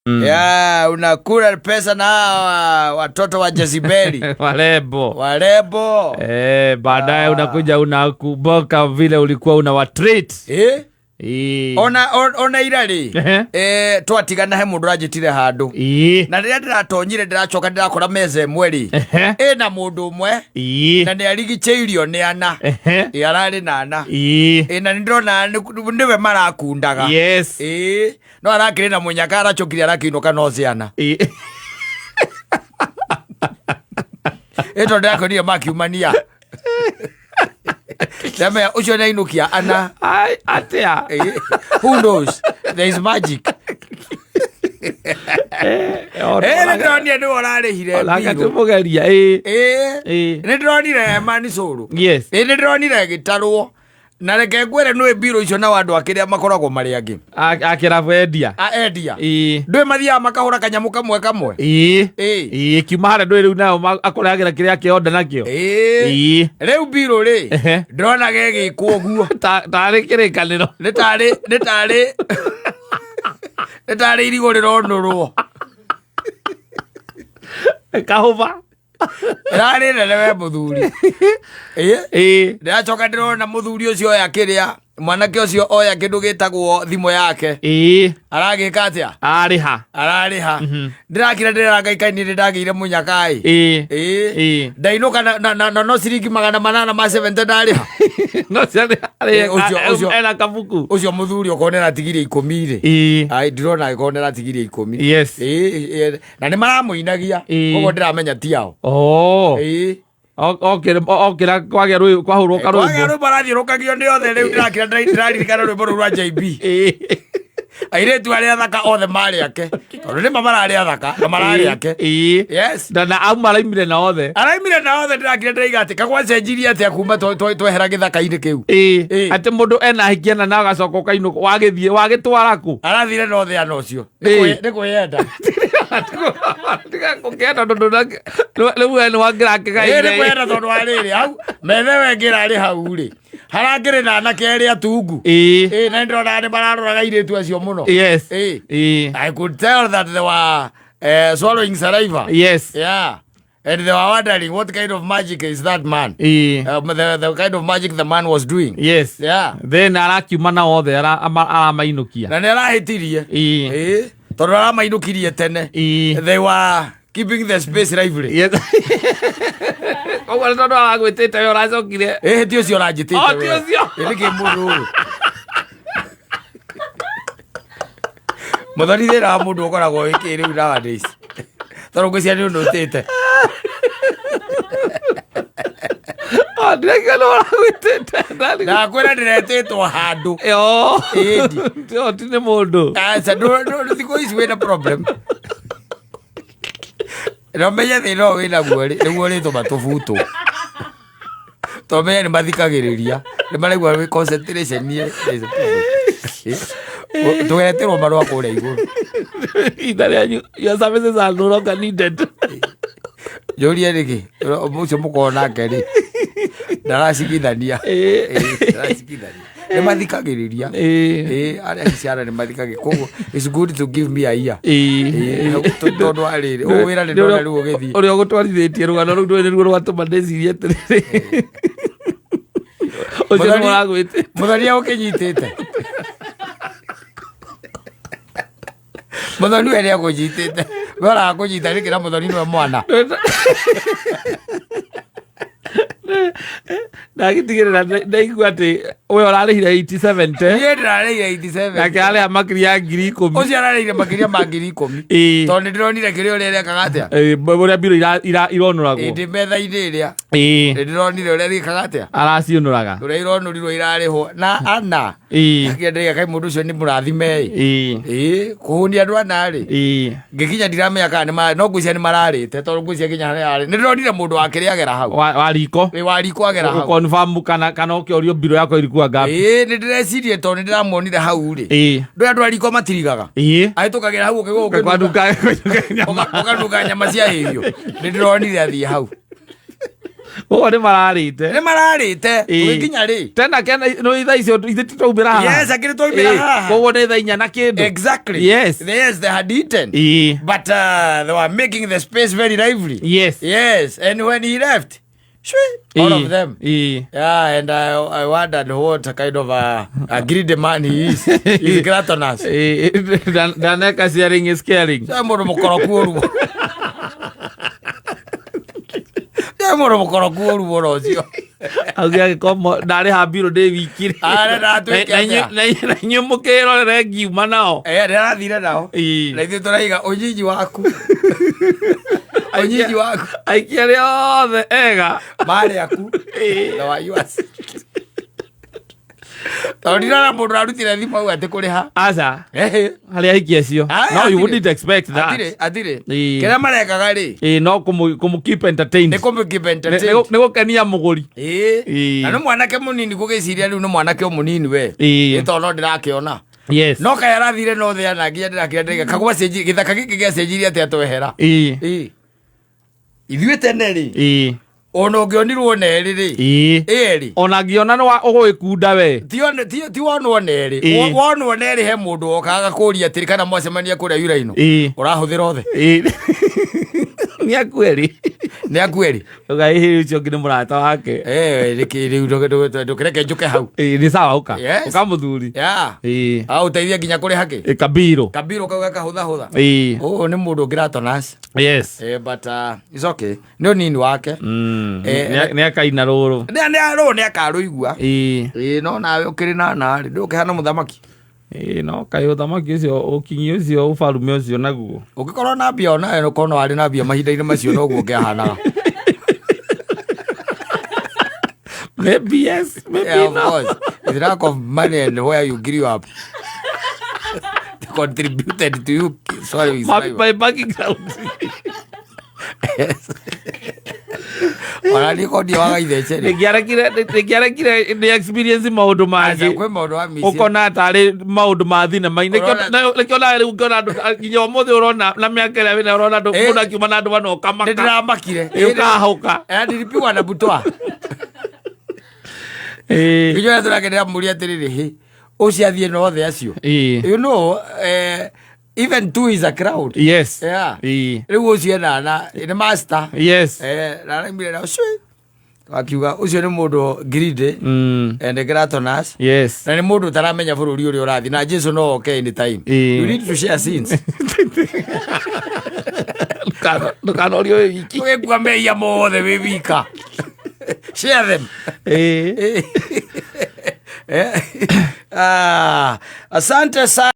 Yeah, unakula pesa na hawa watoto wa Jezebeli Warembo. Warembo. Eh, baadaye unakuja unakumbuka vile ulikuwa unawatreat. Eh? Ĩĩ. Ona ira rĩ, twatigana he mũndũ ũranjĩtire handũ na rĩrĩa ndĩratonyire ndĩracoka ndĩrakora meza ĩmwe rĩ ĩna mũndũ ũmwe na nĩ arigicĩirio nĩ ana. Ĩ, ararĩ na ana. Ĩ, na nĩ ndĩrona nĩwe marakundaga. Ĩ, no arakĩrĩ na mũnyaka aracokire arakĩinũka no ciana. Ĩ, tondũ ndĩrakonire makiumania. Ndamenya ũcio nĩ ainũkia ana. Ai, atĩa? Ĩ, who knows, there is magic. Ĩ, nĩ ndĩronire nĩwe ũrarĩhire Onake mbirũ. tũmũgeria. Ĩĩ. Ĩ, nĩ ndĩronire Mani Cũrũ. Ĩ, nĩ ndĩronire gĩtarwo na reke ngwĩre nĩ mbirũ icio nao andũ akĩrĩa makoragwo marĩ angĩ. Akĩrabu endia. A endia. Ndũĩ mathiaga makahũra kanyamũ kamwe kamwe. Ĩ. Ĩĩ, kiuma harĩa ndũĩ rĩu nayo akũrehagĩra kĩrĩa akĩonda nakĩo. Ĩ. Rĩu mbirũ rĩ, ndĩrona gegĩkwo ũguo. Tarĩ kĩrĩkanĩro. Nĩ tarĩ irigũ rĩronũrwo. Kahũba. Ĩrarĩ nene we mũthuri. Ĩ. Ndĩracoka ndĩrona mũthuri ũcio oya kĩrĩa, mwanake ũcio oya kĩndũ gĩtagwo thimũ yake. Aragĩka atĩa? Arĩha. Ararĩha. Ndĩrakira ndĩrera Ngai nĩ ndagĩire mũnyaka-ĩ. Ĩ. Ndainũka na no ciringi 800 ma 70 ndarĩha. No ciarĩ Ũcio- ena kabuku. Ũcio mũthuri okorwo nĩ aratigirie 10 rĩ. Ai, ndĩrona agĩkorwo nĩ aratigirie 10. Ĩ, ĩ, na nĩ maramũinagia. Koguo ndĩramenya ti ao. Oh. Ĩ. Okĩra kwagĩa rwĩ kwahũrwo Kwagĩa karwĩmbo. rwĩmbo arathiũrũkagio nĩ othe rĩu ndĩrakira ndĩraririkana rwĩmbo rũu rwa JB. Airĩtu arĩa athaka othe marĩ ake. Tondũ nĩma mararĩ athaka na mararĩ ake. Yes. Na auma araimire na othe. Araimire na othe ndĩrakira ndĩraiga atĩ kagwacenjirie atĩa kuma twehera gĩthaka-inĩ kĩu. Atĩ mũndũ ena hikiana na agacoka ũkainũka wagĩthiĩ wagĩtwara kũ? Arathire na othe ana ũcio. Nĩ kwĩyenda. Tiga gũkĩenda tondũ rĩu we nĩ wangĩra Ĩ, nĩ kĩgaire. kwĩyenda tondũ wa rĩrĩ hau metha ĩyo ĩngĩ ĩrarĩ hau rĩ harakĩrĩ na anake erĩ atungu. Ĩ, na nĩndĩrona nĩ mararoraga airĩtu acio mũno. Ĩ. I could tell that they were swallowing saliva. Yeah. And they were wondering what kind of magic is that man. The kind of magic the man was doing. Yeah. Then arakiuma na othe aramainũkia. Na nĩ arahĩtirie. Ĩ, tondũ aramainũkirie tene. They were keeping the space lively. Koguo nĩ tondũ aragwĩtĩte we ũracokire. Ĩ, ti ũcio ũranjĩtĩte Oh, ti we. ũcio. Ĩ, nĩkĩ mũndũ ũyũ? Mũthoni thĩna wa mũndũ ũkoragwo wĩkĩ rĩu nowadays. Tondũ ngwĩciria nĩ ũndũ ũtĩte. Ah, ndĩraigua nĩ ũragwĩtĩte. Ndakwĩra ndĩretĩtwo handũ. Yo. Ĩndi. Yo, ti nĩ mũndũ. Aca, thikũ ici wĩna problem. Na ũmenye thĩna ũyũ wĩnaguo rĩ, nĩguo ũrĩtũma tũbutwo. Tondũ menye nĩ mathikagĩrĩria, nĩ maraigua wĩ concentration nĩ is a problem. Tũgetĩrwo marũa kũrĩa igũrũ. Ihinda rĩanyu, your services are no longer needed. Njũrie nĩkĩ, ũcio mũkorwo nake rĩ, ndaracigithania. Ĩ, ndaracigithania. Nĩ mathikagĩrĩria. Ĩ, arĩa ciana nĩ mathikagĩrĩria. Koguo, it's good to give me a ear. Ĩ, tondũ wa rĩrĩ, ũyũ wĩra nĩ ndona rĩu ũgĩthiĩ. Ũrĩa ũgũtwarithĩtie rũgano rũu ndũĩ nĩruo rwatũma ndĩcirie atĩrĩrĩ. Ũcio nĩ ũragwĩtĩte. Mũthoni agũkĩnyitĩte. Mũthoni we nĩ agũnyitĩte. We ũrakũnyita nĩkĩ na mũthoni nĩwe mwana. Ndagĩtigĩrĩra ndaigua atĩ we ũrarĩhire 80 Niĩ ndĩrarĩire 87. Nake arĩha makĩria ya 10,000. Ũcio ararĩire makĩria ma 10,000. Tondũ nĩ ndĩronire kĩrĩa ũrĩa arekaga atĩa. Ũrĩa mbirũ ironũragwo. Ĩ, ndĩ metha-inĩ ĩrĩa. Nĩ ndĩronire ũrĩa rĩkaga atĩa. Araciũnũraga. Ũrĩa ironũrirwo irarĩhwo na ana. Akĩenderia kai mũndũ ũcio nĩ mũrathime ĩ. Ĩ, kũhũnia andũ ana rĩ. Ngĩkinya ndiramenya kana nĩ no ngwĩciria nĩ mararĩte tondũ ngwĩciria nginya harĩa arĩ. Nĩ ndĩronire mũndũ wa kĩrĩa agera hau. Wa riko. Ĩ, wa riko agera hau. Confirm kana ũkĩũrio mbirũ yakwa ilikuwa ngapi. Ĩ, nĩ ndĩrecirie tondũ nĩ ndĩramuonire hau rĩ. Ndũĩ andũ a riko matirigaga. Ahĩtũkagĩra hau ũkĩgwa Kwanduka nyama. Ũkanunga nyama cia hĩhio. Nĩ ndĩronire athiĩ hau. Ũguo nĩ mararĩte. Nĩ mararĩte. Ĩĩ. Tũgĩkinya rĩ? Tena kena no thaa icio ithuĩ tũraumĩra haha. Yes, akĩrĩ twaumĩra Ĩĩ, haha. Koguo nĩ thaa 4 na kĩndũ. Exactly. Yes. Yes, they had eaten. Ĩĩ. But they were making the space very lively. Yes. Yes, and when he left, shwee, all Ĩĩ. of them. Ĩĩ. Yeah, and I wondered what kind of a greedy man he is. He's gluttonous. Ĩĩ, ndaneka sharing is caring. Ĩ mũndũ mũkoroku ũru. Ĩ mũndũ mũkoroku ũru mũno ũcio. Auge agĩkorwo ndarĩha mbirũ ndĩ wiki rĩ. Arĩ na atuĩke Na atĩa? na inyuĩ mũkĩrorere ngiuma nao. Eh, ndĩrathire nao. Ĩĩ. Na ithuĩ tũraiga ũnyinyi waku. Ũnyinyi waku. Aikia arĩa othe ega. Marĩ aku. Ĩĩ. Na wa yours. Tondũ ndirona mũndũ ararutire thimũ au atĩ kũrĩha. Aca. Ehe. Harĩ ahiki acio. Aye, No, you hatirĩ. wouldn't expect that. Hatirĩ, hatirĩ. Ĩĩ. Kĩrĩa marekaga rĩ, Ĩĩ, no kũmũ keep entertained. nĩ kũmũ keep Nĩ- entertained. nĩ gũkenia mũgũri. Ĩĩ. Ĩĩ. Na nĩ mwanake mũnini gũgĩciria rĩu nĩ mwanake o mũnini we. Ĩĩ. Nĩ tondũ no ndĩrakĩona. Yes. No kaĩ arathire no thĩ ana nginya ndĩrakĩra ndĩraiga kagwa cenji gĩthaka gĩkĩ gĩacenjirie atĩa twehera. Ĩĩ. Ĩĩ. Ithuĩ tene rĩ, Ĩĩ. ona ũngĩonirwo nerĩ rĩ, Ĩĩ. ĩrĩ. Ona ngĩona nĩ ũgũgĩkunda we. Ti wonwo nerĩ. Ĩĩ. Wonwo nerĩ he mũndũ wokaga kũria atĩrĩ kana mwacemania kũrĩa yuraino. Ĩĩ. Ũrahũthĩra othe. Ĩĩ. Nĩ aku erĩ. Nĩ aku erĩ. Ũgaĩhĩ ũcio ũngĩ nĩ mũrata wake. Eh, rĩkĩ rĩu ndũkĩreke njũke hau. Ĩĩ, nĩ sawa ũka. Yes. Ũka mũthuri. Yeah. Ĩĩ. Aũteithia nginya kũrĩha kĩ? Ĩ, kabirũ. Kabirũ kau gakahũthahũtha. Ĩĩ. Ũyũ nĩ mũndũ ũngĩratonas. Yes. Eh, but it's okay. Nĩ ũnini wake. Eh, nĩ akaina rũrũ. Nĩ rũrũ nĩ akarũigua. Ĩĩ. Ĩĩ, no nawe ũkĩrĩ na narĩ ndũkĩhana mũthamaki. Ĩĩ, no kaĩ ũthamaki ũcio ũkinyi ũcio ũbarume ũcio naguo. Ũngĩkorwo na mbia onawe ũkorwo no warĩ na mbia mahinda-inĩ macio noguo ũngĩahanaga. Maybe yes, maybe Yeah, of no. course. It's lack of money and where you grew up. Contributed to you. Sorry, My background. Yes. Ona niĩ kondia wa gaithece rĩ. Nĩngĩarekire nĩ experience maũndũ Aca, mangĩ. kwĩ maũndũ wa mici. Ũkona tarĩ maũndũ ma thinema-inĩ. Ũrona- Nĩkĩo nawe rĩu ũngĩona andũ nginya ũmũthĩ ũrona na mĩaka ĩrĩa wĩnayo ũrona andũ Eh. mũndũ akiuma na andũ bana Nĩ ũkamaka. ndĩramakire. Ĩ, ũkahũka. Eh, nilipigwa na butwa. Ĩĩ. Nginya ũrĩa tũrakenera mũria atĩrĩrĩ, hĩ, ũcio athiĩ na othe acio. Ĩĩ. You know, even two is a crowd. Yes. Yeah. Ĩĩ. Rĩu ũcio ena na nĩ master. Yes. Eh, na araumire nao cui. Akiuga ũcio nĩ mũndũ greedy and gluttonous. Yes. Na nĩ mũndũ ũtaramenya bũrũri ũrĩa ũrathiĩ na Jesu no oke anytime. Ĩĩ. You need to share sins. Ndũkanorio wĩ wiki. Ũgĩkua mehia mothe wĩ wika. Share them. Ĩĩ. Eh. Ah, asante sana.